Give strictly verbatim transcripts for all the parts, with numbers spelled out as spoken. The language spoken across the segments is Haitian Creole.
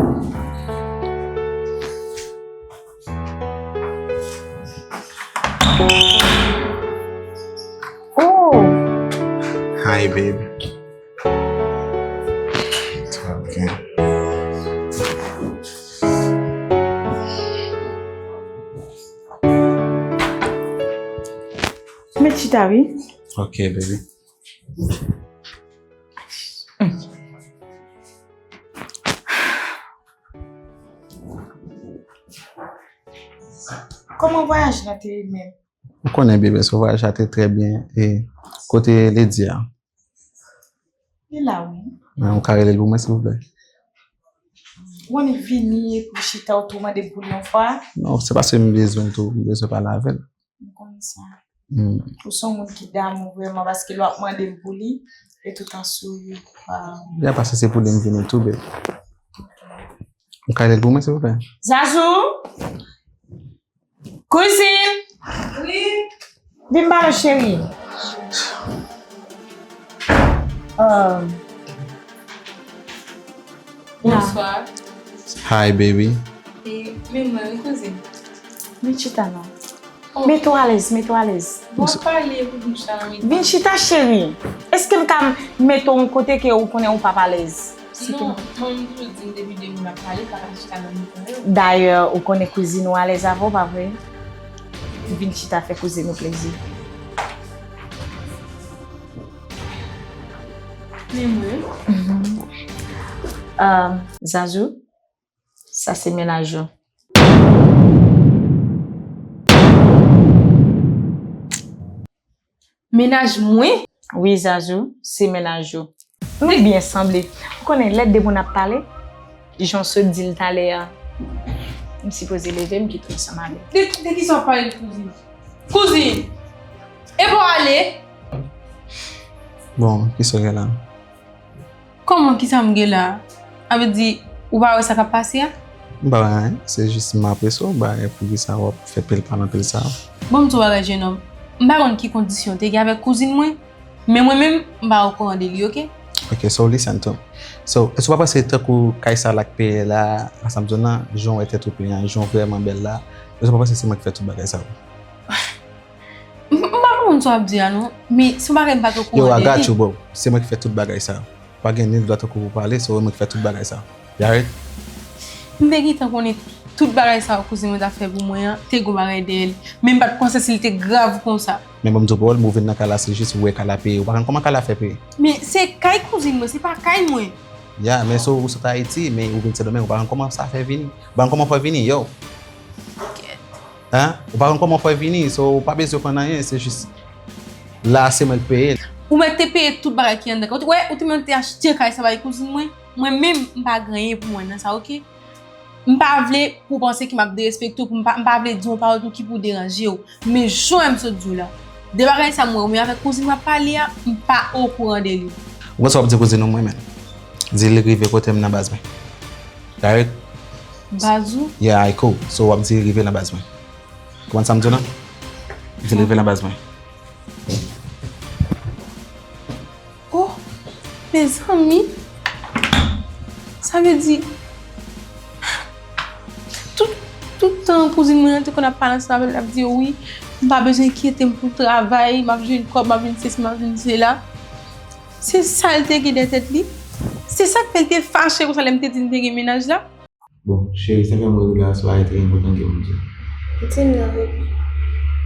Oh! Hi, babe. Ok. Met chita, wi. Ok, baby. Kòman vwayaj la te ye menm? Ou konnen, bebe, so vwayaj la te trè byen. E kote Lady a? Li la, wi. Men, ou ka rele l pou mwen, silvouplè? Ou annik vini epi w chita, ou tou mande m pou li yon fwa? Non, se paske m bezwen l tou, m bezwen pale avè l. M konnen sa. Hmm. Ou se yon moun ki damou vrèman, paske lè w ap mande m pou li, e tout an souri. Waw. Ya, paske se pou li m vini tou, bebe. Ou ka rele l pou mwen, silvouplè? Zazou! Kouzin! Wi. Vin ba yo, cheri. Um, Bonswa. Hi, baby. E, men mwen, wi, kouzin. Vin chita non. Oh. Mete w alèz, mete w alèz. Bon, pale pou m chita nan mitan. Vin chita, cheri. Èske m ka mete w yon kote ke ou konnen ou p ap alèz? Non, manman m toujou di m depi de moun ap pale, pa ka chita nan mitan yo. Dayè, ou konnen kouzin ou alèz avè w, pa vre? Vin chita fè kouzin ou plezi. Men mwen. Mhm. Euh, Zazou, sa se mennaj ou. Mennaj mwen? Wi, Zazou, se mennaj ou. Nou byen sanble. Ou konnen, lè de moun ap pale, jan w sot di l talè a, m sipoze leve, m kite w ansanm avè l. De, de kisa w ap pale, kouzin? Kouzin! Epa w ale? Bon, kisa w gen la? Kòman, kisa m gen la? A vle di, ou pa wè sa k ap pase a? M pa wè anyen, se jis m apresye w, bagay poukisa w ap fè pil pale anpil sa. Bon, m di w bagay, jenòm. M pa konn ki kondisyon w te gen avèk kouzin mwen, men mwen menm, m pa okouran de li, oke? Oke, so listen to. So, èske w pa panse tankou kay sa l ak peye la, ansanm zòn nan, jan w wè tèt ou plen an, jan w vrèman bèl la, èske w pa panse se mwen ki fè tout bagay sa yo? M, m pa konprann sa w ap di a non, men se yon bagay m pa t okouran de li. Yo, I got you, bro. Se mwen ki fè tout bagay sa yo. Pa gen ni dwa tankou pou pale, se mwen ki fè tout bagay sa. Yaret? M te gentan konnen tout bagay sa yo kouzin mwen t ap fè pou mwen an, te gon bagay dèyè l. Men m pa t panse si l te grav konsa. Men bon, m di w pawòl, men ou vin nan kay la, se jis ou wè kay la peye. Ou pa konn kòman kay la fè peye. Men se kay kouzin mwen, se pa kay mwen. Ya, men so ou sot Ayiti, men ou vin Sendomeng, ou pa konn kòman sa fè vini. Ou pa konn kòman fè vini, yo. Kèt. Hein? Ou pa konn kòman fè vini, so ou pa bezwen konn anyen, se jis la se mwen k peye. Ou mèt te peye tout bagay ki anndan kay. Ou te, wè, ou te mèt te achte kay sa bay kouzin mwen. Mwen menm, m pa gen anyen pou mwen nan sa, oke? M pa vle pou w panse ke m ap derespekte w, pou m pa, m pa vle di yon pawòl tou ki pou deranje w. Men jan m sot di w la, de bagay sa m wè ou menm avèk kouzin m ap pale a, m pa okouran de li. Ou konn sa w ap di kouzin ou mwen menm? Di li rive kote m nan baz mwen. Direct. Baz ou? Yeah, I cool. So w ap di rive nan baz mwen. Konprann sa m di w lan? Di rive nan baz mwen. Oh, mezanmi. Sa vle di, tout, tout tan kouzin mwen an te konn ap pale ansanm avè l, l ap di, wi, m pa bezwen enkyete m pou travay, m ap jwenn kòb, m ap jwenn sesi, m ap jwenn sela. Se sa l te gen dèyè tèt li. Se sa k fè l te fache konsa lè m te di l te gen mennaj la. Bon, cheri, sa k fè m rele w la, se yon bagay trè enpòtan ke m di w. Di m non, bebe.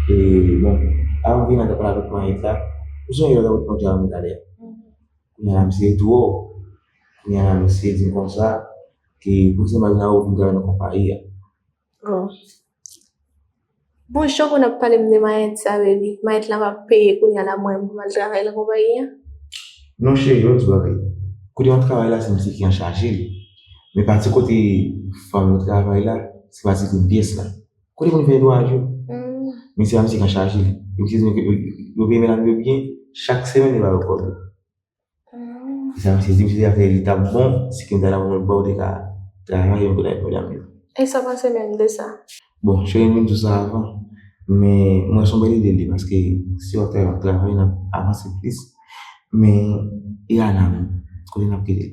E, bon, avan m vin la, m t ap pale avèk Mayet la. Ou sonje lè w t ap reponn Jeremy talè a? Mhm. Kounye a la, misye tou wò. Kounye a la, misye di m konsa, ke poukisa m pa vin avè w vin travay nan konpayi a. Oh. Bon, jan w konn ap pale m de Mayet sa, baby. Mayet la pa peye kounye a la mwen pou m al travay nan konpayi an. Non, cheri, yon ti bagay. Kote w ap travay la, se misye ki anchaje li. Men pati kote fanmi w travay la, se pati ki pyès la. Kote moun fè netwayaj yo? Hmm. Men se pa misye ki anchaje li. Yo, yo, yo, yo peye medam yo byen, chak semèn yo ba yo kòb yo. Ah. Se sa misye di, misye te ka fè li t ap bon, si ke m ta nan mwen bò, ou te ka travay, ou te ka ede medam yo. E sa w panse menm de sa? Bon, cheri, m vin di w sa avan, men mwen se yon bèl ide li, paske si w ap travay, w ap travay, n ap avanse plis. Men, e Ana menm, kote n ap kite l?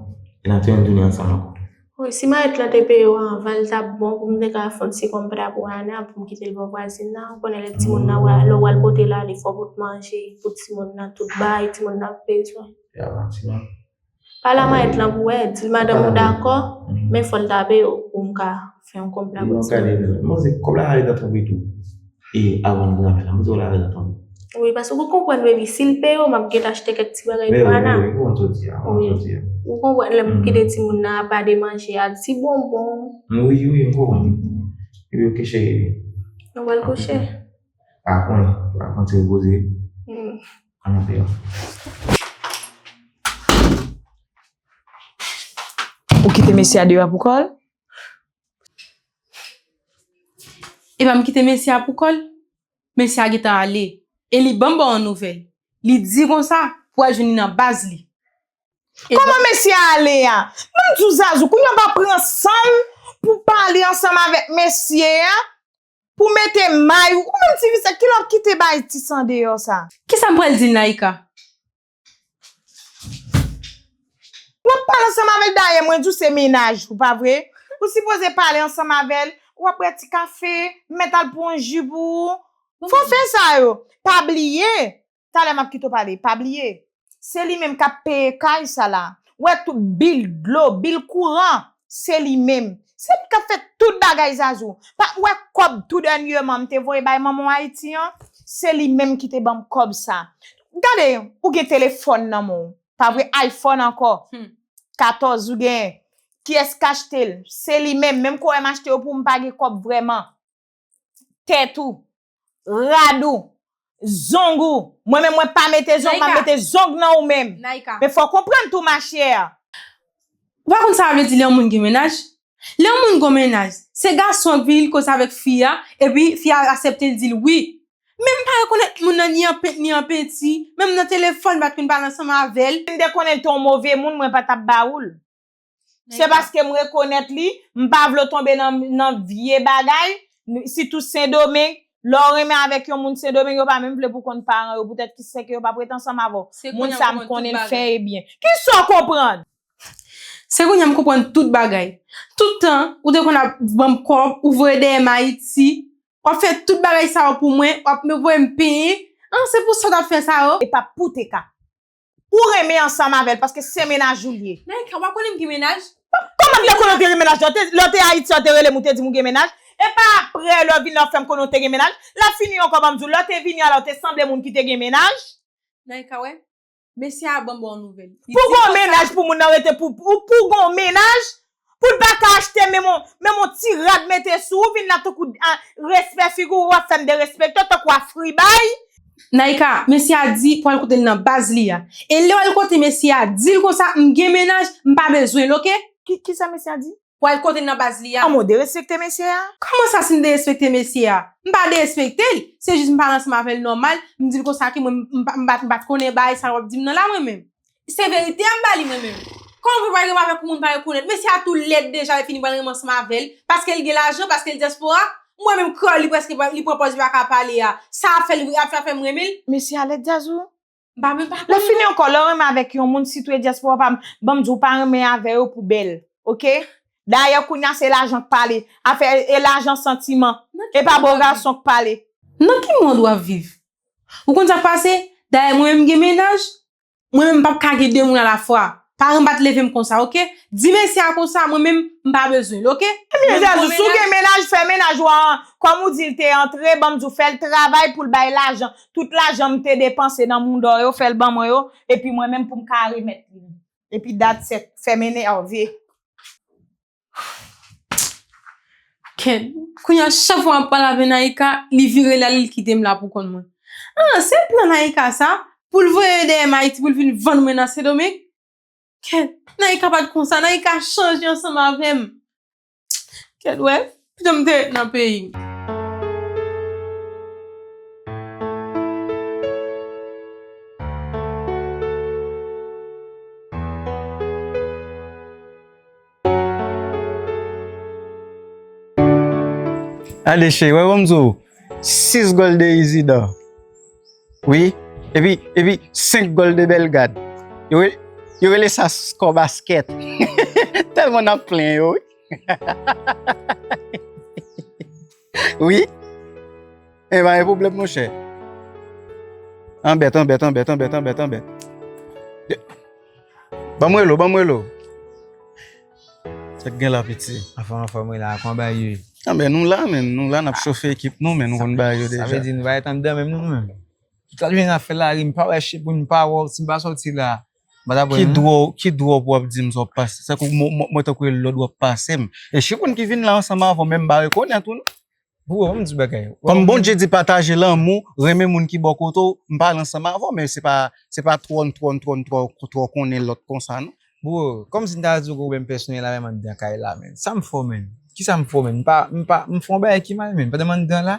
e n ap tounen tounen ansanm ankò. Wi, si mayèt lan te peye w anvan, li t ap bon pou m te ka fè yon ti konpra pou Ana, pou m kite l bò vwazin nan. Ou konnen lè timoun nan, lè w al pote l ale, fò w pot manje pou timoun nan, tout bagay timoun nan bezwen. Ya, fasilman. Pale a mayèt lan pou wè, di l madanm ou dakò, men fò l ta peye w pou m ka fè yon konpra pou timoun. Mwen se kòb la rete antre tou. E avan n travay la, mwen se w la rete antre. Wi, paske ou konprann, baby, si l peye w, m ap gentan achte kèk ti bagay pou Ana. Wi, wi, wi, mwen soti a, mwen soti a. Ou konprann, lè m kite timoun nan apa de manje a, ti bonbon. Wi, wi, mwen konprann. Epi, ok, cheri. Nou pral kouche. Pa konn, pa konn se repoze. Ann antre. Ou kite mesye a deyò pou kò l? Epa m kite mesye a pou kò l? Mesye a gentan ale. E li ban m ba w yon nouvèl. Li di konsa pou al jwenn li nan baz li. Kòman mesye a ale a? Ban m di w, Zazou, kounye a w pa pran san w pou pale ansanm avèk mesye a, pou mete may ou, ou menm ti fi sa, kilè w ap kite bay ti san deyò sa? Kisa m pral di l, Naïka? W ap pale ansanm avè l, dayè mwen di w se mennaj ou, pa vre? Ou sipoze pale ansanm avè l, w ap bwè ti kafe, mèt al pran yon ji pou ou. Fò w fè sa yo. Pa bliye, talè m ap kite w pale, pa bliye. Se li menm k ap peye kay sa la. W wè tout bil dlo, bil kouran, se li menm. Se li k ap fè tout bagay, Zazou. Pa, w wè kòb tou dènyèman m te voye bay manman w Ayiti an? Se li menm ki te ban m kòb sa. Gade, ou gen telefòn nan men w. Pa vre, iPhone ankò. Katòz ou gen. Kiyès k achte l? Se li menm. Menm kourè m achte yo pou m pa gen kòb vrèman. Tèt ou, rad ou, zong ou. Mwen menm, mwen pa mete zong, m ap mete zong nan ou menm. Naïka. Men fò w konprann tou, machè. Ou pa konn sa vle di lè yon moun gen mennaj? Lè yon moun gen mennaj, se gason an k vini, li koze avèk fi a, epi fi a aksepte, li di l wi. Men m pa rekonèt moun nan ni an pent, ni an penti, menm nan telefòn, m pa t konn pale ansanm avè l. Si m te konnen l te yon move moun, mwen pa t ap ba ou l. Se paske m rekonèt li, m pa vle w tonbe nan, nan vye bagay, sitou Sendomeng. Lè w renmen avèk yon moun Sendomeng, yo pa menm vle pou konn paran yo, poutèt ki sèke yo p ap ret ansanm avè w. Moun sa m konnen l fen e byen. Kisa w konprann? Se kounye a m konprann tout bagay. Tout tan, ou te konn ap ban m kòb, ou voye dèyè m Ayiti, w ap fè tout bagay sa yo pou mwen, w ap voye m penyen. An, se pou sa w t ap fè sa yo? E pa pou te ka. Ou renmen ansanm avè l, paske se mennaj ou l ye. Naïka, w pa konnen m gen mennaj? Kòman m te konnen w te gen mennaj? Lè w te, lè w te Ayiti, w te rele m, ou te di m ou gen mennaj. E pa aprè, lè w vin la, w fè m konnen w te gen mennaj. L ap fini ankò, ban m di w, lè w te vini a la, w te sanble moun ki te gen mennaj. Naïka, wè, mesye a ban m ba w nouvèl. Pou gon mennaj, pou moun nan rete pou, pou, pou gon mennaj, pou l pa ka achte menm on, menm on ti rad mete sou ou, vin la tankou, a, respè figi w, w ap fè m derespekte w tankou a fribay. Naïka, mesye a di pou al kote l nan baz li a. E lè w al kote mesye a, di l konsa, m gen mennaj, m pa bezwen l, oke? Ki, kisa mesye a di? Pou al kote l nan baz li a. Anmò, derespekte mesye a. Kòman sa, si m derespekte mesye a? M pa derespekte l, se jis m pale ansanm avè l nòmal, m di l konsa ke mwen, m, m pa, m pa, m pa t konnen bagay sa w ap di m nan la, mwen menm. Se verite a m ba li mwen menm. Kòman pou pral renmen avèk yon moun pa rekonèt? Mesye a tou lèd deja, lè fini pral renmen ansanm avè l, paske l gen lajan, paske l dyaspora. Mwen menm, kreyòl, li prèske, li pran pòz li pa ka pale a. Sa ap fè, li ap fè, fè m renmen l. Mesye a lèd, Zazou. M pa menm pa konnen. Lè fini ankò, lè w renmen avèk yon moun, sitou e dyaspora pa, ban m di w, pa renmen avè yo pou bèl, oke? Dayè, kounye a, se lajan k pale. Afè, e lajan santiman. E pa bò gason k pale. Nan ki mond w ap viv? Ou konn sa k pase? Dayè, mwen menm, m gen mennaj. Mwen menm, m p ap ka gen de moun alafwa. Paran m pa t leve m konsa, oke? Di mesye a konsa, mwen menm, m pa bezwen l, oke? Ebyen, Zazou, si w gen mennaj, fè mennaj ou an, kòm ou di l te antre, ban m di w, fè l travay pou l bay lajan. Tout lajan m te depanse nan moudò yo, fè l ban mwen yo, epi mwen menm pou m ka remèt li. Epi dat sèt, fè m enève. Kèt, kounye a chak fwa m ap pale avè Naïka, li vire l ale, li kite m la pou kont mwen. Ah, se plan Naïka sa, pou l voye yo dèyè m Ayiti, pou l vin vann mwen nan Sendomeng? Kèt, Naïka pa t konsa, Naïka chanje ansanm avè m. Kèt, wè, pito m te ret nan peyi m. Ale cheri, wè ban m di w, sis gòl de Isidor. Wi, epi, epi senk gòl de Bellegarde. Yo re-, yo rele sa skò baskèt. Tèlman n ap plenyen yo, wi. Wi. E pa gen pwoblèm, monchè. Anbèt, anbèt, anbèt, anbèt, anbèt, anbèt. Ban m rele w, ban m rele w. Sa k gen la, piti? Anfòm, anfòm, wi la, kòman bagay yo ye? Anben, nou la, menn, nou la, n ap chofe ekip nou, menn, nou konn bagay yo deja. Sa vle di nou pa ret anndan menm, nou, nou menm. Tout sa jwenn afè lari, m pa wè Chepoun, m pa wè w, si m pa sòti la, m pa t ap wè nou. Ki dwòl, ki dwòl pou w ap di m sa w ap pase? Sa kou mwen, mwen, mwen tankou e lòd w ap pase m. E Chepoun ki vin la ansanm avè w, menm m pa rekonèt ou, non. Bro, ban m di w bagay. Kòm Bondye di pataje lanmou, renmen moun ki bò kote w, m pale ansanm avè w, men se pa, se pa twò, twò, twò, twò, twò konnen lòt konsa, non. Bro, kòmsi m ta di w gen pwoblèm pèsonèl avè m anndan kay la, menn. Sa m fè w, menn? Kisa m fè w, menn? M pa, m pa, m fè yon bagay ki mal, menn, pandan m anndan la?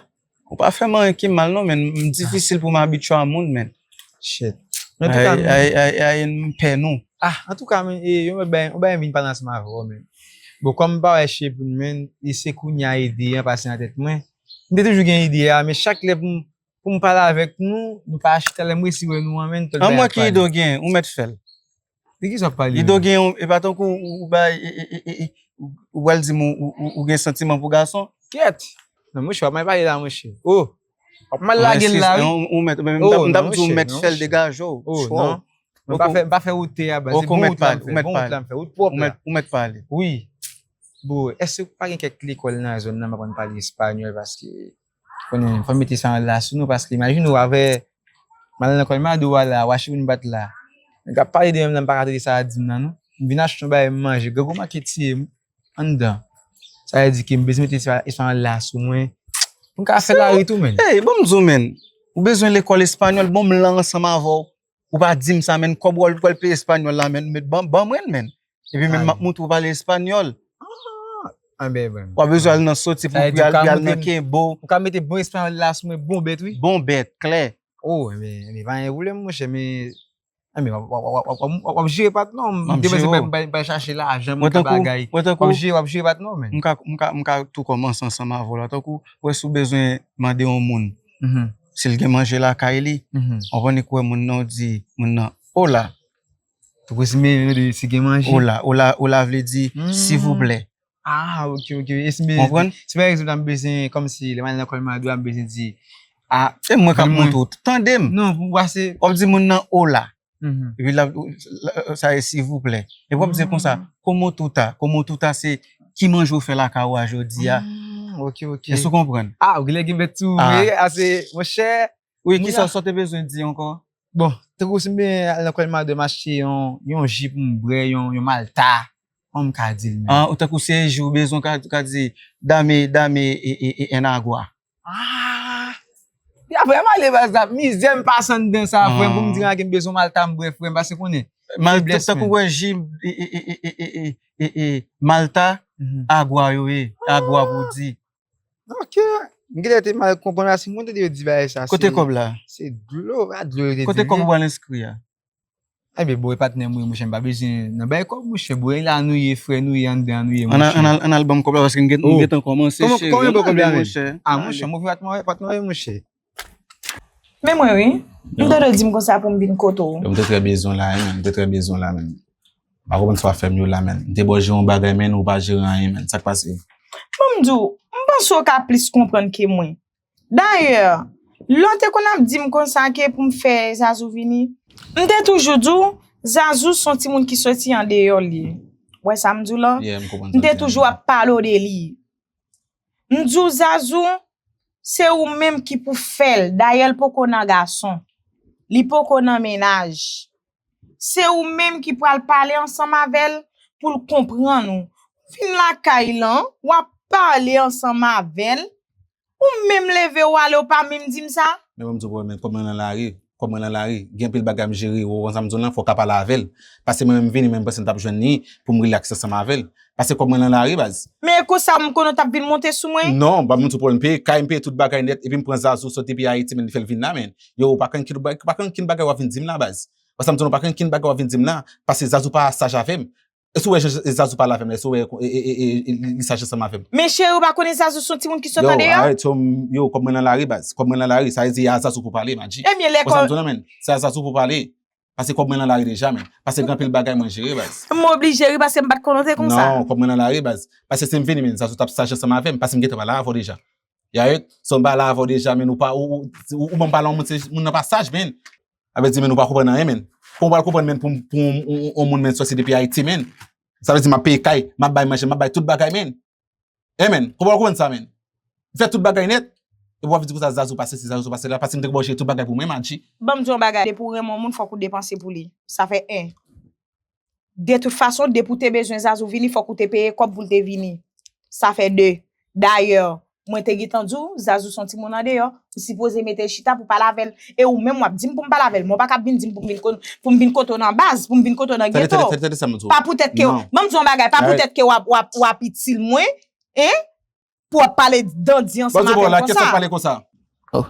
Ou pa fè m anyen ki mal, non, menn. M difisil pou m abitye a moun, menn. Shit. Men antouka, ay, ay, ay, ay, m pè nou. Ah, antouka, men, e, yon bagay, yon bagay m vin pale ansanm avè w, menn. Bon, kòm m pa wè Chepoun, menn, e se kounye a ide an pase nan tèt mwen. M te toujou gen ide a, men chak lè pou m, pou m pale avèk nou, nou pa chita, lè m resi wè nou an, menn, tout bagay ap pale. An mwen ki ide w gen, ou mèt fè l. De kisa w ap pale, menn? Ide w gen, e pa tankou ou, ou bay, e, e, e, e, e, ou, ou pral di m ou, ou, ou, ou gen santiman pou gason? Kèt! Non, monchè, w ap mal pale la, monchè. Oh! W ap mal lage l la, wi. Ou mèt, m t ap di w mèt fè l, degaje w. Oh, non. M pa fè, m pa fè wotè a, baz. Se bon wout la m fè, bon wout la m fè, wout pwòp la. Ou mèt pale. Wi. Bro, èske pa gen kèk lekòl nan zòn nan m aprann pale espanyòl, paske konnen, fò m mete sa anla sou nou, paske imajine w avè, m al nan Colmado a la, w achte yon bat la. Nèg ap pale de menm nan, m pa ka tande sa a di m nan, non. M vin achte yon bagay m manje, grangou manke tiye m anndan. Sa vle di ke m bezwen mete sa, sa anla sou mwen. Pou m ka fè lari tou, menn. Ey, ban m di w, menn. Ou bezwen lekòl espanyòl, bon, m la ansanm avè w. Ou pa di m sa, menn, kòb ou al pral peye espanyòl la, menn, men ban, ban mwen l, menn. Epi menm m ap montre w pale espanyòl. Ah, anben, bon. W ap bezwen al nan soti pou, pou y al, y al nan kenbo. Ou ka mete bon espanyòl la sou mwen, bon bèt, wi. Bon bèt, klè. Oh, enben, enben, pa gen pwoblèm, monchè, men, enben, w ap, w ap jere patnè w. M te panse m pral, m pral chache lajan, m ka bagay. W ap jere, w ap jere patnè w, menn. M ka, m ka, m ka tou kòmanse ansanm avè w la. Tankou, w wè si w bezwen mande yon moun si l gen manje lakay li, w konprann, ou wè moun nan, w di moun nan, hola. Tankou si m, si gen manje. Hola, hola, hola vle di, silvouplè. Ah, ok, ok. E si m bezwen, si pa egzanp, m bezwen, kòmsi, lè m al nan Colmado a, m bezwen di, ah, e mwen k ap montre w. Tande m. Non, pou pase. W ap di moun nan, hola. Epi l ap, sa e silvouplè. Epi w ap di l konsa, cómo tú estás? Cómo tú estás se ki manje w fè lakay ou a jodi a. Ok, ok. Èske w konprann? Ah, ou genlè gen bèt tou, wi, ase, monchè. Wi, kisa sa w te bezwen di ankò? Bon, tankou si m al nan Colmado m achte yon, yon ji pou m bwè, yon, yon Malta, kòman m ka di l menm? Ah, ou tankou se ji ou bezwen, ou ka, ou ka di, dame, dame, e, e, e, en agua. Ah! Ya frè m ale baz la, mizè m pase anndan sa, frè m, pou m di nèg m bezwen Malta m bwè, frè m, paske konnen. Malta, tankou w wè ji, e, e, Malta, agwa yo ye, agwa pou di. Ok. M genlè te mal konprann, paske mwen tande yo di bagay sa, kote kòb la? Se dlo, pa dlo yo te di. Kote kòb ou pral enskri a? Ebyen, bon, e patnè m wi, monchè, m pa bezwen nan bay kòb, monchè, bon, e la nou ye, frè nou ye, anndan nou ye, monchè. Ann al, ann al, ann al ban m kòb la, paske m gen, m gentan kòmanse, cheri. Kòman, kòman ban kòb la, men? Ah, monchè, move patnè w, patnè w, monchè. Men mwen, wi, m tande w di m konsa pou m vin kote w. M te trè bezwen w la, wi, men, m te trè bezwen w la, men. M pa konprann sa w ap fè m yo la, men. M te ba w jere yon bagay, men, ou pa jere anyen, men. Sa k pase? Ban m di w, m panse w ka plis konprann ke mwen. Dayè, lè w te konn ap di m konsa ke pou m fè Zazou vini, m te toujou di w, Zazou se yon timoun ki soti andeyò li ye. Ou wè sa m di w la? M te toujou ap pale w de li. M di w Zazou, se ou menm ki pou fè l. Dayè l poko nan gason. Li poko nan mennaj. Se ou menm ki pral pale ansanm avè l pou l konprann ou. Vin lakay lan, w ap pale ansanm avè l. Ou menm leve w ale, ou pa menm di m sa? Men ban m di w pwoblèm, men kòm mwen nan lari, kòm mwen nan lari, gen anpil bagay m jere, ou konn sa m di w lan, fò w ka pale avè l. Paske mwen menm m vini, men m panse m t ap jwenn li pou m rilaks ansanm avè l. Paske kòm mwen nan lari, baz. Men e konsa m konnen w t ap vin monte sou mwen? Non, ban m di w pwoblèm, m peye kay, m peye tout bagay nèt, epi m pran Zazou sot depi Ayiti, men li fè l vin la, men. Yo, pa gen ankenn bagay, pa gen ankenn bagay w ap vin di m la, baz. Wè sa m di w, pa gen ankenn bagay w ap vin di m la, paske Zazou pa saj avè m. Èske w wè jan Zazou pale avè m la? Èske w wè e, e, e, e, li, li saj ansanm avè m? Men cheri, ou pa konnen Zazou se yon timoun ki sot andeyò? Yo, arèt, yo, kòm mwen nan lari, baz. Kòm mwen nan lari, sa vle di a Zazou pou pale, Madji. Ebyen, lè kòm. Wè sa m di w lan, men. Se a Zazou pou pale. Paske kòm mwen nan lari deja, men. Paske gen anpil bagay mwen jere, baz. M oblije ri paske m pa t konnen w te konsa. Non, kòm mwen nan lari, baz. Paske si m vini, men, Zazou t ap saj ansanm avè m, paske m gentan pale avè w deja. Arèt, si m pale avè w deja, men ou pa, ou, ou, ou, ou ban m pale yon moun, se moun nan pa saj, men. Sa vle di, men, ou pa konprann anyen, men. Kòman w pral konprann, men, pou, pou yon, yon, yon moun, men, soti depi Ayiti, men? Sa vle di, m ap peye kay, m ap bay manje, m ap bay tout bagay, men. E, men, kòman w pral konprann sa, men? M fè tout bagay nèt, epi w ap vin di konsa Zazou pa sesi, Zazou pa sela, paske m te gen pou jere tout bagay pou mwen, Madji. Ban m di w yon bagay, depi w renmen yon moun, fòk ou depanse pou li. Sa fè en. De tout fason, depi w te bezwen Zazou vini, fòk ou te peye kòb pou l te vini. Sa fè de. Dayè, mwen te gentan di w, Zazou se yon timoun andeyò, ou sipoze mete l chita pou pale avè l. E ou menm w ap di m pou m pale avè l, men w pa ka vin di m pou m vin kon-, pou m vin kote w nan baz, pou m vin kote w nan geto. Tande, tande, tande, tande sa m di w. Pa poutèt ke, ban m di w yon bagay, pa poutèt ke w ap, w ap, w ap itil mwen, en? Pou w ap pale dandi ansanm avè m konsa. Bon, Dubò, la, kiyès k ap pale konsa? Oh.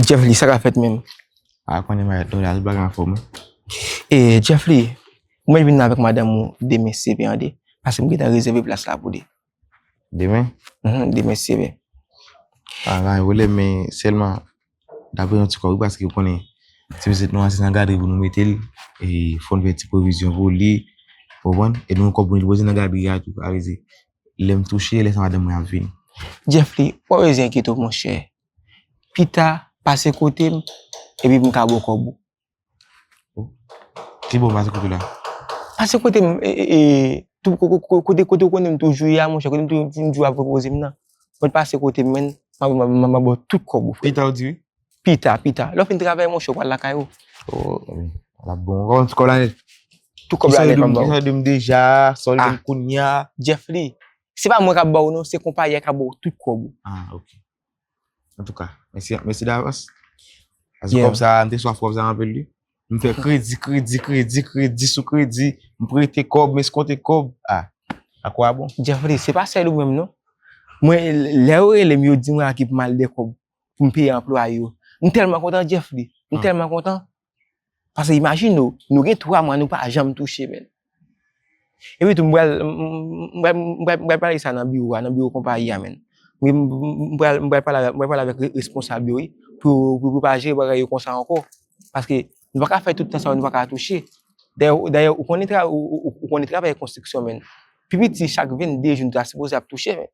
Jeff Lee, sa k ap fèt menm? A, konnen mayòt nou la, tout bagay anfòm, wi. E, Jeff Lee, ou mèt vin avèk madanm ou demen si Dye vle, paske m gentan rezève plas la pou li. Demen? Mhm, demen si Dye vle. A, pa gen pwoblèm, men sèlman, dapre yon ti kòb, wi, paske ou konnen, ti pitit nou an, se nan gadri pou nou mete l, e fò n fè ti pwovizyon pou li, ou konprann? E nou, kòb pou nou depoze nan gadri a tou, sa vle di, lè m touche, lè sa madanm mwen ap vini. Jeff Lee, ou pa bezwen enkyete w, monchè. Pita, pase kote m, epi m ka ba w kòb ou. Oh. Ki bò pase kote w la? Pase kote m, e, e, e, tou, ko-, ko-, ko-, kote, kote w konnen m toujou ye a, monchè, kote m toujou, toujou ap repoze m nan. Mwen pase kote m, men, m a, m a, m a, m a ba w tout kòb ou, frè. Pita w di, wi? Pita, pita. Lè w fin travay, monchè, w pral lakay ou. Oh, l ap bon. Kòman ti kòb la nèt? Tout kòb la nèt, m a ba w. Kisa w di m deja, sa w di m kounye a? Jeff Lee, se pa mwen k ap ba w, non, se konpayi a k ap ba w tout kòb ou. Ah, ok. Antouka, mèsi, mèsi davans. Paske kòb sa, m te swaf kòb sa anpil, wi. M fè kredi, kredi, kredi, kredi sou kredi. M prete kòb, m eskonte kòb. Ah, à quoi bon? Jeff Lee, se pa sèl ou menm, non. Mwen, lè yo rele m, yo di mwen a ki pou m al de kòb pou m peye anplwaye yo. M tèlman kontan, Jeff Lee. M tèlman kontan. Paske imajine w, nou gen twa mwa, nou pa janm touche, men. Epi tou, m pral, m, m, m pral, m pral, m pral pale sa nan biwo a, nan biwo konpayi a, men. M, m, m pral, m pral pale avèk, m pral pale avèk re-, responsab yo, wi, pou, pou, pou pa jere bagay yo konsa ankò. Paske nou pa ka fè tout tan sa yo, nou pa ka touche. Dayè, dayè, ou konnen tra-, ou, ou, ou, ou konnen travay konstriksyon, men. Pi piti, chak vennde jou, nou ta sipoze ap touche, men.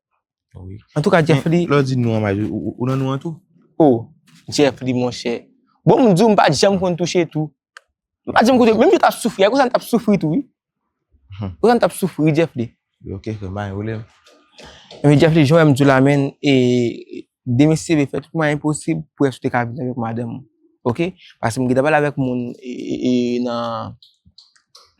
Wi. Antouka, Jeff Lee. Lè w di nou an, ou, ou, ou nan nou an tou? Oh, Jeff Lee, monchè. Bon, m di w, m pa t janm konn touche tou. M pa t janm konn touche. Menm jan w t ap soufri, e konsa m t ap soufri tou, wi. Konsa m t ap soufri, Jeff Lee. Ok, frè m, pa gen pwoblèm. Ebyen, Jeff Lee, jan w wè m di w la, men, e, demen si Dye vle, fè tout mwayen posib pou wè si w te ka vin avèk madanm ou. Ok? Paske m gentan pale avèk moun, e, e, e, nan,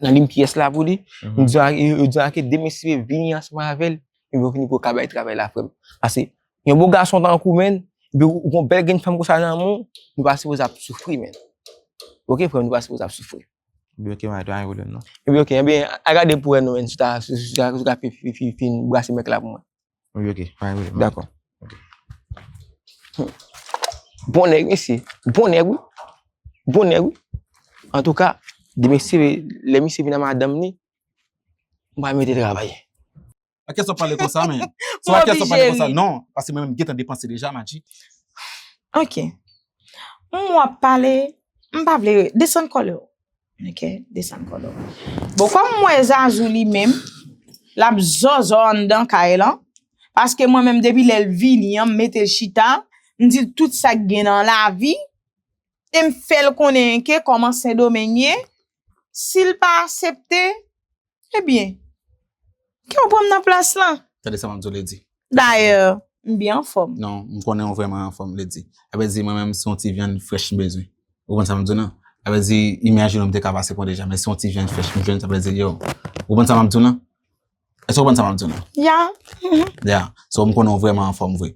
nan limyè la pou li. M di a, yo, yo di a ke demen si Dye vle vini ansanm avè l, epi yo vini pou yo ka bay travay la, frè m. Paske yon bon gason tankou w, men, epi ou, ou gon bèl grenn fanm konsa nan men w, nou pa sipoze ap soufri, men. Ok, frè m, nou pa sipoze ap soufri. Ebyen, ok, man, pa gen pwoblèm, non. Ebyen, ok, ebyen, a gade pou wè nou, men, si w ta, si, si, si w ta, si w ta fi, fi, fi, fin brase mèk la pou mwen. Wi, ok, pa gen pwoblèm. Dakò. Ok. Hmm. Bon nèg, mesye. Bon nèg, wi. Bon nèg, wi. Antouka, demen si Dye vle, lè misye vin ak madanm li, m pral mete travay. A kiyès w ap pale konsa, men? Se pa kiyès w ap pale konsa, non. Paske mwen menm, m gentan depanse deja, Madji. Ok. M w ap pale, m pa vle desann kòlè w. Ok, desann kòlè w. Bon, kòm m wè Zazou li menm, l ap zòzò anndan kay lan, paske mwen menm depi lè l vini an, m mete l chita, m di l tout sa k gen nan lavi, e m fè l konnen ke kòman Sendomeng ye, si l pa aksepte, ebyen, ke w pran m nan plas lan. Tande sa m ap di w, Lady. Dayè, m byen anfòm. Non, m konnen w vrèman anfòm, Lady. Sa vle di, mwen menm, se yon ti vyann frèch m bezwen. Ou konprann sa m ap di w lan? Sa vle di, imajine w m te ka pase kòm deja, men se yon ti vyann frèch m jwenn, sa vle di, yo. Ou konprann sa m ap di w lan? Èske w konprann sa m ap di w lan? Ya. Ya. So, m konnen w vrèman anfòm vre.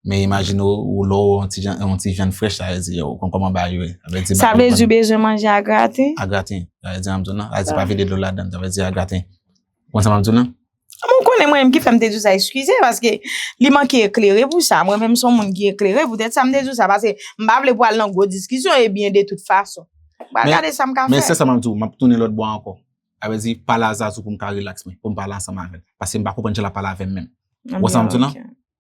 Men imajine w, ou lè w yon ti vyann, yon ti vyann frèch, sa vle di, yo, ou konn kòman bagay yo ye. Sa vle di, sa vle di w bezwen manje a graten? A graten. Sa vle di, sa m ap di w lan. Sa vle di, pa vide dlo ladan, sa vle di a graten. Ou konn sa m ap di w lan? Mwen konnen mwen menm ki fè m te di w sa, eskize, paske li manke eklere pou sa. Mwen menm se yon moun ki eklere, poutèt sa m te di w sa, paske m pa vle pral nan gwo diskisyon, ebyen, de tout fason. Pral gade sa m ka fè. Men se sa m ap di w, m ap tounen lòt bò a ankò. Sa vle di, pale a Zazou pou m ka rilaks mwen, pou m pale ansanm avè l. Paske m pa konprann jan l ap pale avè m menm. Ou wè sa m di w lan?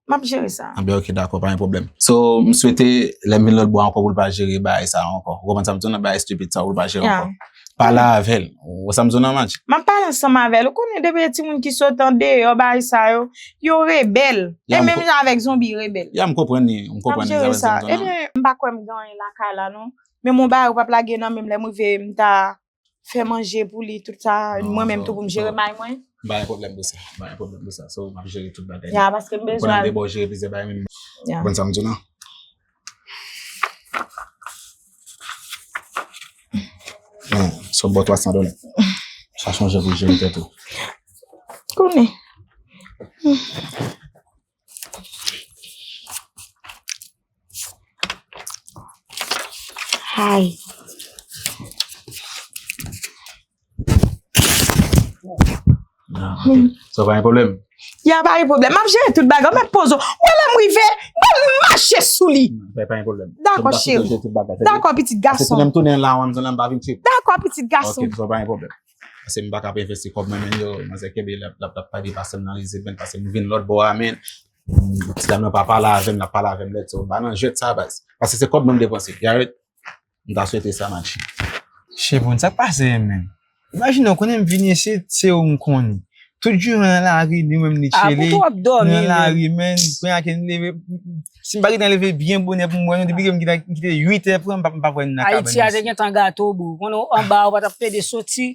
M ap jere sa. Anben, ok, dakò, pa gen pwoblèm. So, m swete, lè m vin lòt bò a ankò, pou l pa jere bagay sa a ankò. Ou konprann sa m di w lan? Bagay estipid sa a, pou l pa jere ankò. Pale avè l. Ou wè sa m di w lan, Madji? M ap pale ansanm avè l. Ou konnen depi e timoun ki sot andeyò bagay sa yo, yo rebèl. E menm jan avèk zonbi rebèl. Ya, m konprann li, m konprann li, sa vle di m di w lan. Ebyen, m pa kwè m gen anyen lakay la, non. Men m yon bagay ou p ap lage nan men m lè m rive, m ta fè manje pou li, tout sa, mwen menm tou pou m jere may mwen. M pa gen pwoblèm pou sa, m pa gen pwoblèm pou sa. So, m ap jere tout bagay. Ya, paske m bezwen. Ou konn al debò jere plizyè bagay menm. Ya. Ou konprann sa m di w lan? Men, so bò twa san dola. Sa chonje pou jere tèt ou. Konnen. Ay. Ah, ok. Sa pa gen pwoblèm? Ya, pa gen pwoblèm. M ap jere tout bagay. Mèt poze w. Mwen, lè m rive, ban m mache sou li. Sa pa gen pwoblèm. Dakò, cheri. Dakò, pitit gason. Paske si lè m tounen la, w ap di m pa vin trip. Dakò, pitit gason. Ok, sa pa gen pwoblèm. Paske m pa ka envesti kòb mwen, men yo, manzè kenbe l ap, l ap, l ap pale pase m nan rizib, men paske m vin lòt bò a, men ti dam nan pa pale avè m, l ap pale avè m lèd, so m pa nan jwèt sa, baz. Paske se kòb mwen m depanse, you alright? M ta swete sa, Madji. Chevon, sa k pase, men? Imajine w konnen m vini isit, se ou m konnen. Tout jounen nan lari, li menm li tchele. Pou w ap dòmi, nan lari, men, kounye a ke m leve, si m pa gentan leve byen bonè pou m wè nou, depi ke m kite, m kite uit è pran, m pa, m pa wè nou nan kabann isit. Ayiti a te gentan gate w, bro. Konnen w anba, w pa t ap pede soti.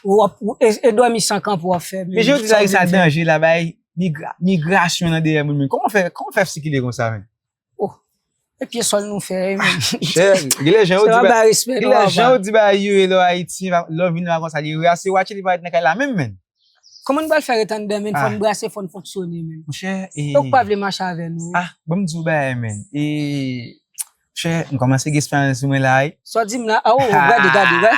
Ou ap, ou, e, e dòmi san kanpe w ap fè, men. Men jan w di la, sa danje la, bay migra-, migrasyon nan dèyè moun, men. Kòman w fè, kòman w fè sikile konsa, men? Oh, e pye sòl nou fè, men. Chè, gen lè jan yo di ba, gen lè jan yo di ba yo e lò Ayiti, lò vin la konsa, li rase watch li parèt nan kay la menm, men. Kòman n pral fè ret anndan, men? Fò n brase, fò n fonksyone, men. Monchè, e ou k pa vle mache avè nou, wi. Ah, ban m di w bagay, men. E, monchè, m kòmanse gen espanyòl sou mwen la, wi. Sa w di m la, a, o, o, gade, gade, wè.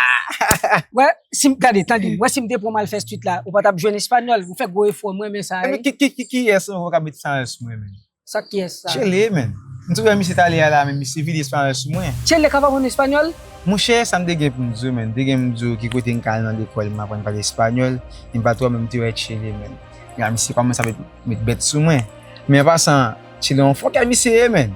Wè, si m, gade, tande, wè, si m te pran w al fè street la, ou pa t ap jwenn espanyòl, ou fè gwo efò, m renmen sa, wi. Ki, ki, ki, kiyès ankò k ap met espanyòl sou mwen, men? Sa kiyès sa? Tchele, men. M tou wè misye t ale a la, men misye vide espanyòl sou mwen. Tchele ka pa konn espanyòl? Monchè, sa m te gen pou m di w, men. M te gen pou m di w ki kote m ka al nan lekòl, m aprann pale espanyòl, e m pa t wè, men m te wè Tchele, men. Ya, misye kòmanse ap met, met bèt sou mwen. Men an pasan, Tchele yon fòkè misye ye, men.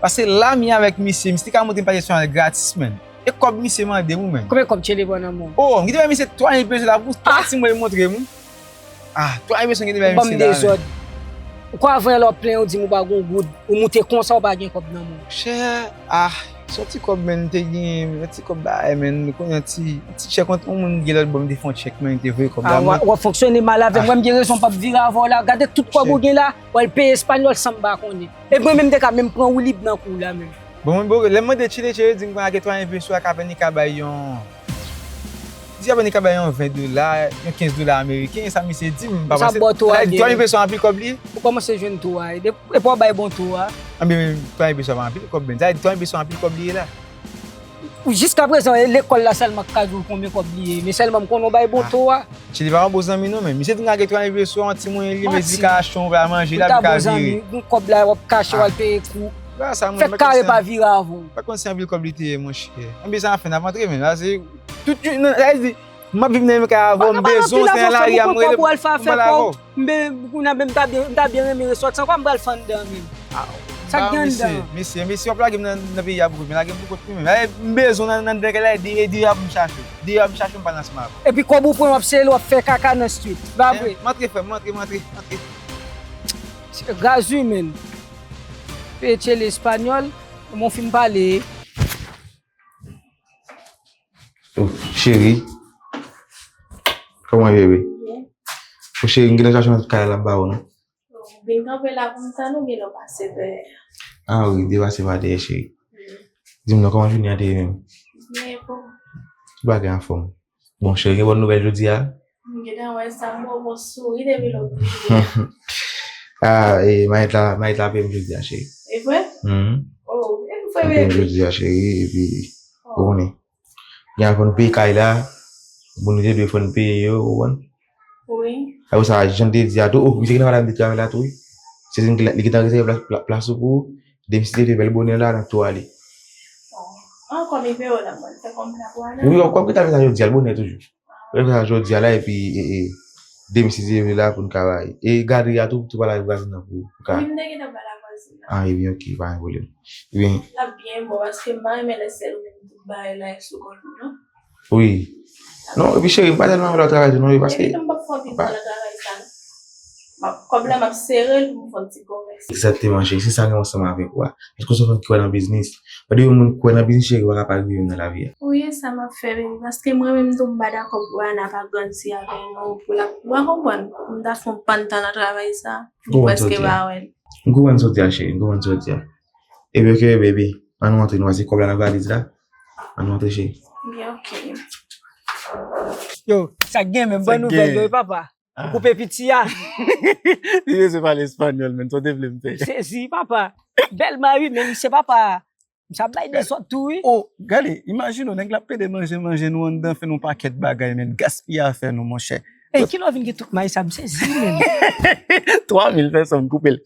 Paske la m ye avèk misye, misye te ka montre m pale espanyòl gratis, men. E kòb misye mande m wi, men. Konbyen kòb Tchele pran nan men w? Oh, m kite bay misye twa mil peso la pou twa ti mwa li montre m wi. Ah, twa mil peso m kite bay misye la, men. Ou ban m dezòd. Ou kwè avan yè lè w ap plenyen, ou di m ou pa gen yon goud, ou moute konsa ou pa gen kòb nan men w. Chè, ah, se yon ti kòb, men, m te gen, yon ti kòb bagay, men, ou konnen yon ti, ti chèk yon, yon moun gen lòt bò, m te fè yon chèk, men, m te voye kòb la, men. Ah, w ap fonksyone mal avè m, wè m gen rezon, m p ap vire avè w la, gade tout kòb ou gen la, w al peye espanyòl san m pa konnen. E mwen menm m te ka menm pran woulib nan kou w la menm. Bon, mwen, bon, lè m mande Tchele, Tchele di m konnya ke twa mil peso a ka vin li ka bay yon, di a vin li ka bay yon ven dola, yon kenz dola ameriken, sa misye di m, m pa panse. Sa bò tou a byen. Twa mil peso anpil kòb li ye? Ou kòmanse jwenn tou a, e de-, epi w ap bay bon tou a. Anben, twa mil peso a pa anpil kòb, men. Sa vle di twa mil peso anpil kòb li ye la. Ou jiskaprezan, e lekòl la sèlman k ka di w konbyen kòb li ye, men sèlman m konnen w bay bon tou a. Tchele pa yon bon zanmi non, men misye di m lage twa mil peso a, yon ti mwayen li, men di ka achte yon bagay manje, l ap ka vire. Ou ta bon zanmi, yon kòb la w ap kache, w al peye kou. Fè kare pa vire avè w. Pa konn si anpil kòb li te ye, monchè. Anben sa fè n ap antre, men. Sa se tout, non, sa vle di, m ap viv nan menm kay avè w, m bezwen w, se nan lari a m rele, m pale avè w. M ben, kounye a menm, m ta byen, m ta byen renmen resòtisan, kwa m pral fè anndan menm? Sa k gen anndan? Mesye, mesye, w ap lage m nan, nan peyi a pou kont, men lage m pou kont mwen menm. M bezwen w nan, nan, nan kay la, e de, e deyò a pou m chache w. Deyò a m chache w, m pral ansanm avè w. Epi kòb ou pran, w ap sele, w ap fè kaka nan street. Pa vre? M antre, frè m, m antre, m antre, m antre. Gaz wi, men. Peye Tchele espanyòl, mwen fin pale. Oh, cheri, Kòman w ye, bebe? Byen. Mon cheri, m gentan chache nan tout kay la, m pa wè w non. Bon, vin kanpe la pou m tann ou, genlè w pase dèyè. Ah wi, depase pa dèyè, cheri. Wi. Di m non, kòman jounen an te ye menm? Byen, bon. Tout bagay anfòm. Bon, cheri, gen bòn nouvèl jodi a? M gentan wè sa, m wè w gon souri depi lòt jou. Ah, e, mayèt la, mayèt la peye m jodi a, cheri. E vre? Mhm. Oh, e m vre, bebe. Peye m jodi a, cheri, epi, oh, ou konnen. Gen fò n peye kay la, moun yo te dwe fò n peye yo, ou konprann? Wi. Apre sa, jan m te di a tou, oh, misye gentan pale avè m de travay la tou, wi. Se li ki, li gentan rezève plas, pla-, plas ou pou ou. Demen si Dye vle, bèl bonè la, n ap tou ale. Ankò, m peye w la, mwen fè kòm la pou ale. Wi, kòm ki ta fè sa jodi a, l bonè toujou. Mwen fè sa jodi a la, epi, e, e, demen si Dye vle la, pou n ka bay. E gadri a tou, tou pale avèk vwazen nan pou, pou ka. Wi, m te gentan pale ak vwazen nan. Ah, ebyen, ok, pa gen pwoblèm. Ebyen. L ap byen bon, paske m pa renmen lè sèl ou menm tout bagay la sou kont ou, non. Wi. Non, epi cheri, m pa tèlman renmen lè w travay tou non, wi, paske. Epi tou m p ap fè anpil tan nan travay sa non. M ap, kòb la, m ap sere l pou m fè yon ti komès. Egzakteman, cheri, se sa m renmen ansanm avèk ou a. Paske w se yon fanm ki kwè nan biznis. Lè yon moun kwè nan biznis, cheri, ou pa ka pa rive youn nan lavi a. Wi, e sa m ap fè, baby, paske mwen menm tou, m pa dakò pou Ana pa grandi avè nou, pou l ap, ou pa konprann, pou m ta fè yon pàn tan nan travay sa, m prèske pa wè l. M konprann sa w di a, cheri, m konprann sa w di a. Ebyen, ok, baby, ann nou antre, nou pase kòb la nan valiz la. Ann nou antre, cheri. Byen, ok. Yo, sa k gen menm, ban nouvèl yo, papa. Ou koupe piti a. Li bezwen pale espanyòl, menm, sa w te vle m fè. Sezi, papa. Bèl mari, men misye, papa. Misye ap bay desòd tou, wi. Oh, gade, imajine w, nèg la ap pede manje, manje nou anndan, fè nou pakèt bagay, men gaspiye afè nou, monchè. Ey, kilè w vin gen tout may sa, m sezi, menm. Twa mil pèsòn koupe l.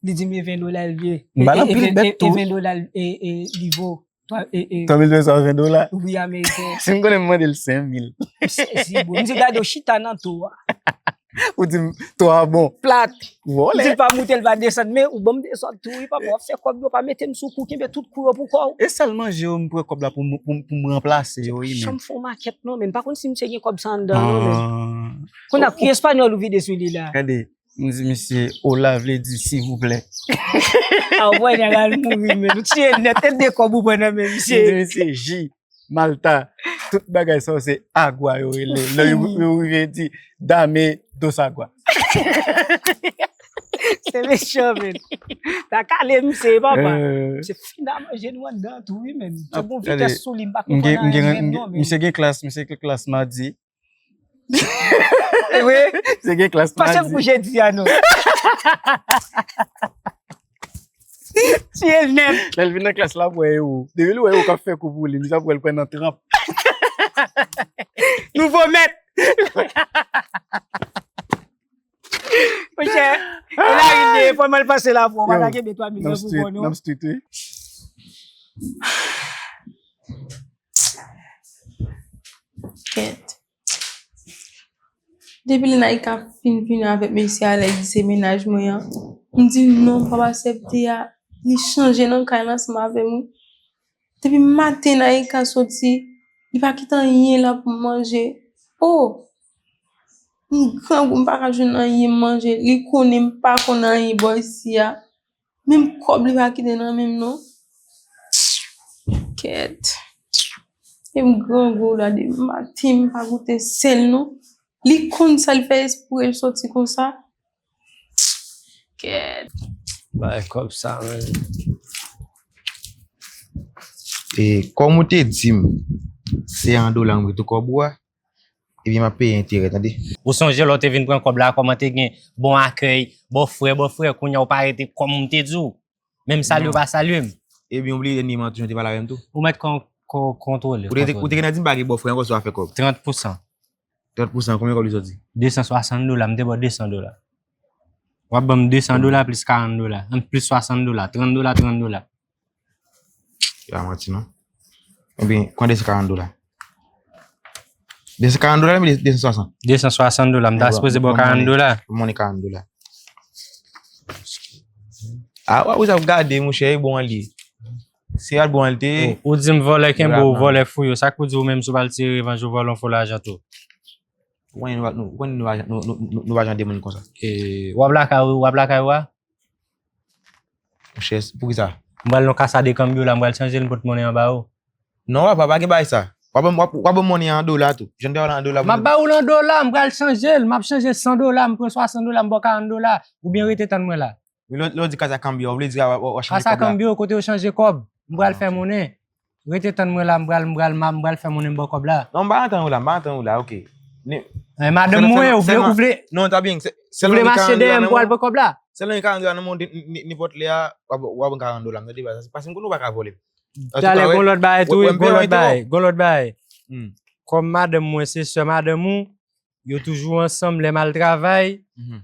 Li di m e ven dola l ye. M ba l anpil bèt tou. E ven dola l, e, e, li vo. Twa, e, e. Twa mil pèsòn ven dola? Wi, ameriken. Si m konnen m mande l senk mil. M sezi, bro. M di, gade w chita nan to a. Ou di m, to a bon. Plat. Vòlè. M di l pa moute, l pa desann, men ou ban m desòd tou, wi, papa, w ap fè kòb yo, pa mete m sou kou, kenbe tout kou yo pou kò w. E sèl manje yo, m pran kòb la pou m, pou m, pou m ranplase yo, wi, men. Janm fè yon makèt, non, men m pa konn si misye gen kòb sa anndan, non, men. Kounye a, ki espanyòl ou vide sou li la? Gade. M di misye, hola vle di silvouplè. A, w wè nèg al mouri, men. Ou tiye nèt, e de kòb ou pran nan men misye. M di misye, ji, malta, tout bagay sa yo se agwa yo rele. Lè yo, yo rive di, dame dos agwa. Se mechan, men. Ta kale misye, papa. Se fina manje nou anndan tou, wi, men. Se gon vitès sou li, m pa konprann anyen menm, non, men. Misye gen klas, misye gen klas madi. Wi. Se gen klas madi. Pase m kou jedi a non. Tiye l nèt. Lè l vin nan klas la, ap wè e ou. Depi l wè e ou k ap fè kou pou li, li ap wè l pran nan tranp. Nouvo mèt. Monchè, e la ri de fò mal pase la pou w pa ta kenbe twa mil nan pou kò non. N ap street, wi. Kèt. Depi lè Naïka fin vini avèk mesye a, lè l di se mennaj mwen an, m di non, m p ap aksepte a. Li chanje nan kay la ansanm avè m, wi. Depi maten Naïka soti, li pa kite anyen la pou m manje. Oh! M grangou, m pa ka jwenn anyen m manje. Li konnen m pa konn anyen bò isi a. Menm kòb li pa kite nan men m non. Kèt. E m grangou la depi maten m pa goute sèl non. Li konn sa l fè espre l soti konsa. Kèt. Bay kòb sa, men. E kòm ou te di m, se an dola m ret ou kòb ou a. Ebyen, m ap peye enterè, tande. Ou sonje lè w te vin pran kòb la, kòman te gen bon akèy, bòfrè, bòfrè, kounye a w pa rete kòm m te di w. Menm salye w pa salye m. Ebyen, w bliye dènye mwa tou, jan w te pale avè m tou. Ou mèt kon-, kon-, kontwole, ou te, ou te kontwole. Gentan di m pa gen bòfrè ankò sou afè kòb. Trant pousan. Trant pousan, konbyen kòb li sòti? De san swasant dola, m te ba w de san dola. W ap ban m de san dola plis karant dola, an, plis swasant dola, trant dola, trant dola. Yo pa manti non. Ebyen, konbyen de san karant dola? De san karant dola, men de san swasant. De san swasant dola, m ta sipoze ba w karant dola. Ban mwen karant dola. A, w ap gade, monchè, e bon an li. Se al bon an li te ye. Ou, ou di m vòlè kenbe w, vòlè fouye w. Sa k pou di ou menm si w pral tire revanj ou vòlè yon fo lajan tou? Ou konnen nou pa, nou, ou konnen nou pa jan, nou, nou, nou, nou pa jan de moun konsa. E, w ap lakay ou, w ap lakay ou a? Monchè, poukisa? M pral nan kasa de kanbyo la, m pral chanje l, m pot monnen an ba ou. Non, papa, pa gen bagay sa. W ap ban m, w ap, w ap ban m monnen an dola tou. Jan m te ba w la an dola pou m ap ba ou l an dola, m pral chanje l. M ap chanje l san dola, m pran swasan dola, m ba w karant dola. Oubyen rete tann mwen la. Lè, lè w di casa cambio, w vle di w, w, w ap chanje kòb la. Casa cambio, kote yo chanje kòb. M pral fè monnen. Rete tann mwen la, m pral, m pral, m pral fè monnen, m ba w kòb la. Non, m pa antann ou la, m pa antann ou la, ok. Men madanm mwen, ou vle, ou vle, non, ta byen, ou vle mache dèyè m pou al pran kòb la? Sèlman gen karant dola nan men w, nenpòt lè a, w ap, w ap ban karant dola m, tande baz. Paske m konnen w pa ka vòlè m. Talè, gon lòt bagay tou, gon lòt bagay, gon lòt bagay. Kòm madanm mwen, se sè madanm ou, yo toujou ansanm, lè m al travay,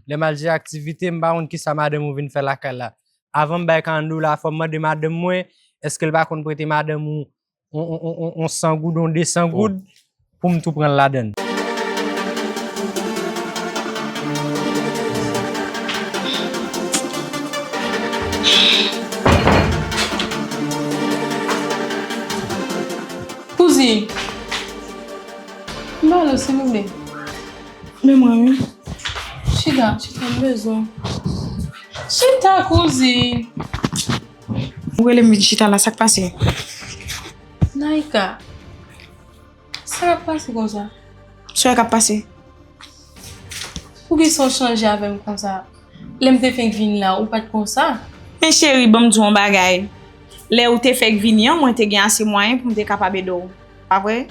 lè m al jere aktivite, m pa konn kisa madanm ou vin fè lakay la. Avan m bay karant dola, fò m mande madanm mwen, èske l pa konn prete madanm ou on, on, on, on, on san goud, on de san goud, pou m tou pran l ladan l. Kouzin, m ba l, silvouplè. Men mwen, wi. Chita, chita, m bezwen w. Chita, kouzin. Ou rele m vin chita la, sa k pase? Naïka, sa k ap pase konsa? Sa k ap pase? Poukisa w chanje avè m konsa? Lè m te fenk vin la, ou pa t konsa. Men cheri, ban m di w yon bagay. Lè ou te fèk vini an, mwen te gen ase mwayen pou m te kapab ede w. Pa vre?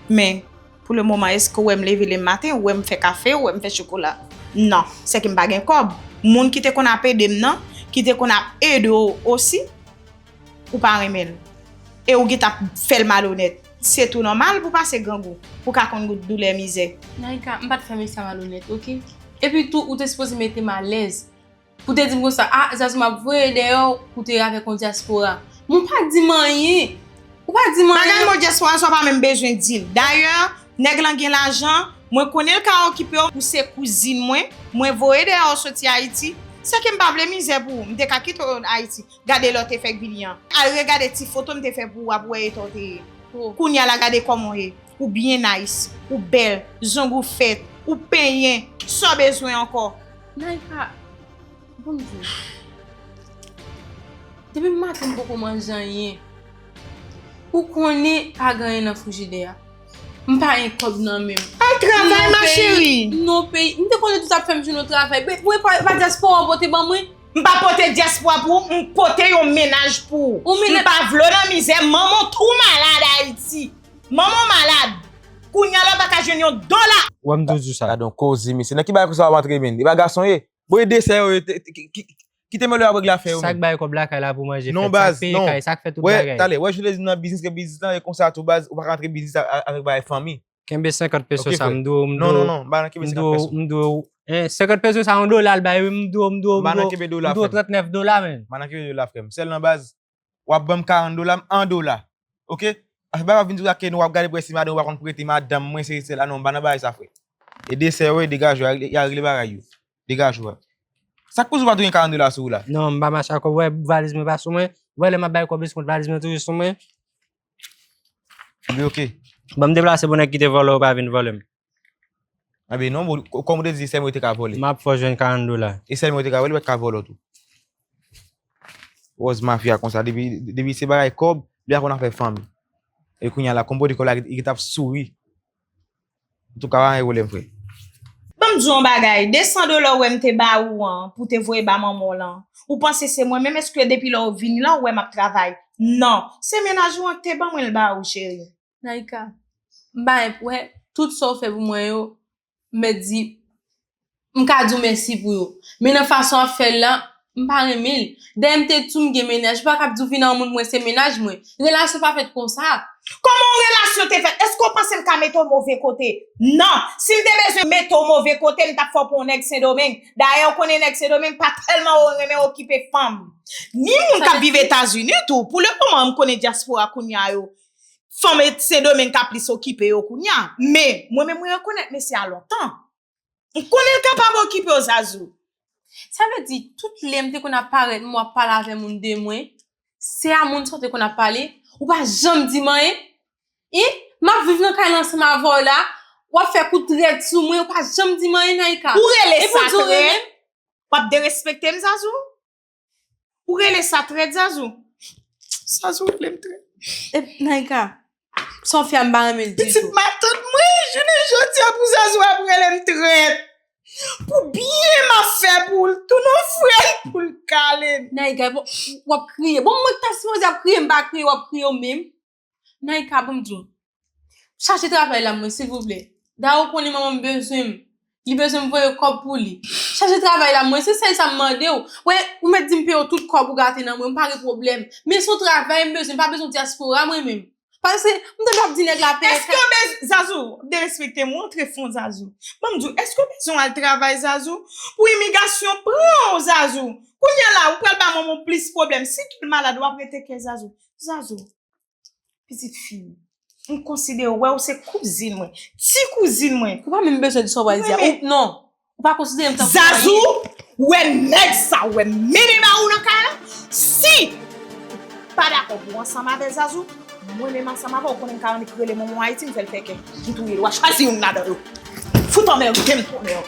Men, pou le moman, èske w wè m leve le maten, ou wè m fè kafe, ou wè m fè chokola? Non, sèke m pa gen kòb. Moun ki te konn ap ede m nan, ki te konn ap ede w osi, ou pa renmen l. E ou gentan ap fè l malonèt. Se tou nòmal pou w pase grangou, pou w ka konn doulè mizè. Naïka, m pa t fè mesye a malonèt, oke? Epi tou, ou te sipoze mete m alèz. Pou te di m konsa, a, Zazou, m ap voye dèyè w, pou te avèk yon dyaspora. Men w pa di m anyen. Ou pa di m anyen. Pa gad mo dyaspora sa, w pa menm bezwen di l. Dayè, nèg lan gen lajan, mwen konnen l ka okipe w, ou se kouzin mwen, mwen voye dèyè w soti Ayiti. Sèke m pa vle mizè pou ou, m te ka kite w Ayiti. Gade lè w te fèk vini an. Al regade ti foto m te fè pou ou a pou w wè eta w te ye. Kounye a la, gade kòman w ye. Ou byen nice, ou bèl, zong ou fèt, ou penyen, sa w bezwen ankò? Naïka, ban m di w. Depi maten m poko manje anyen. Ou konnen pa gen anyen nan frijidè a. M pa gen kòb nan men m. Al travay, ma chérie. M nan yon peyi, m te konnen tout sa ap fè m jwenn yon travay. Mwen pa, pa dyaspora w pote ban mwen. M pa pote dyaspora pou ou, m pote yon mennaj pou ou. M pa vle w nan mizè, manman w tou malad Ayiti. Manman w malad. Kounye a la w pa ka jwenn yon dola. Wè m toujou sa. Gade yon koze, mesye. Nan ki bagay konsa w ap antre, menn? E pa gason ye? Bon, e desè yo, e te, ki, ki, ki te mele w ap regle afè yo, menn. Sa k bay kòb lakay la pou manje fèt, sa k peye kay, sa k fè tout bagay. Wè, talè, wè, Jules di nan biznis ke biznis lan, e konsa tou, baz, ou pa ka antre biznis a, a, avèk bagay fanmi. Kenbe senkant peso sa, m dwe w, m dwe w, m dwe w, m dwe w, hein, senkant peso sa, yon dola l bay, wi, m dwe w, m dwe w, m dwe w, m dwe w trannèf dola, menn. M pa nan kenbe dola, frè m. Sèl nan baz, w ap ban m karant dola, m an dola. Oke? Afè bagay w ap vin di w ak nou w ap gade pou wè si madanm ou pa konn prete madanm mwen, seri sèl la, non, m pa nan bagay sa, frè. E desè yo, e degaje yo, y a regle bagay yo. Degaje yo. Sa k koz ou pa tou gen karant dola sou ou la? Non, m pa mache ak kòb, wè, valiz mwen pa sou mwen. Wè, lè m ap bay kòb eskont, valiz mwen toujou sou mwen. Ebyen, oke. Ban m deplase pou nèg ki te vòlè w pa vin vòlè m. Ebyen, non, bon, kò-, kòm ou te di, se sèlman yo te ka vòlè. M ap fè w jwenn karant dola. E sèlman yo te ka vòlè, yo pa t ka vòlè w tou. Wòz mafya konsa, depi, depi se bagay kòb, li pa konn afè fanmi. E kounye a la, kòm pote kòb la, li t ap souri. Antouka, pa gen pwoblèm, frè. Ban m di w yon bagay, de san dola w wè m te ba ou an, pou te voye ba manman w lan, ou panse se mwen menm? Èske depi lè w vini la, ou wè m ap travay? Non, se mennaj ou an k te ban mwen l ba ou, cheri. Naïka, m pa wè tout sa w fè pou mwen yo, m mèt di, m ka di w mèsi pou yo. Men nan fason w ap fè l la, m pa renmen l. Dayè, m te di w m gen mennaj, m pa kab di w vin ak yon moun mwen se mennaj mwen. Relasyon pa fèt konsa. Kòman yon relasyon te fèt? Èske w panse l ka mete w move kote? Non. Si l te bezwen mete w move kote, l t ap fè w pou yon nèg Sendomeng. Dayè, w konnen nèg Sendomeng pa tèlman renmen okipe fanm. Ni moun k ap viv Etazini tou. Pou le moman, m konnen dyaspora kounye a yo. Fanm Sendomeng ka plis okipe yo kounye a. Men, mwen menm, mwen rekonèt mesye a lontan. M konnen l kapab okipe w, Zazou. Sa vle di, tout lè m te konn ap parèt, m w ap pale avè moun de mwen, se a moun sa w te konn ap pale, ou pa janm di m anyen. Hein? M ap viv nan kay la ansanm avè w la, w ap fè kout trèt sou mwen, ou pa janm di m anyen, Naïka. Ou rele sa trèt? W ap derespekte m, Zazou? Ou rele sa trèt, Zazou? Zazou rele m trèt. E, Naïka, Sofia, m pa renmen l ditou. Pitit matant mwen, jounen jodi a pou Zazou ap rele m trèt. Pou byen m ap fè pou l tounen frè l pou l kale m. Naika, bon, w ap kriye. Bon, mwen ki ta sipoze ap kriye, m pa kriye, w ap kriye w menm. Naika, ban m di w. Chache travay la mwen, silvouplè. Dayè ou konnen manman m bezwen m. Li bezwen m voye kòb pou li. Chache travay la mwen, se sèl sa m mande w. Wè, ou mèt di m peye w tout kòb ou gate nan mwen, m pa gen pwoblèm. Men se yon travay m bezwen, m pa bezwen dyaspora mwen menm. Paske m tande w ap di nèg la peye. Èske w bezwen, Zazou, derespekte m, ou antre fon Zazou. Ban m di w, èske w bezwen al travay Zazou? Pou imigasyon pran w Zazou. Kounye a la, ou pral ba manman w plis pwoblèm. Si tou l malad, w ap rete kè Zazou. Zazou, pitit fi m, m konsidere w, wè ou se kouzin mwen, ti kouzin mwen. Ou pa menm bezwen di sa w pral di a. Ou, non. Ou pa konsidere m tankou anyen. Zazou, ou wè nèg sa, ou wè mennen ba ou nan kay la. Si ou pa dakò pou w ansanm avè Zazou, mwen menm ansanm avè w, ou konnen m ka annik rele manman w Ayiti, m fè l fè kè. M touye l, w a chwazi youn ladan yo. Fout anmède m, tounen yo.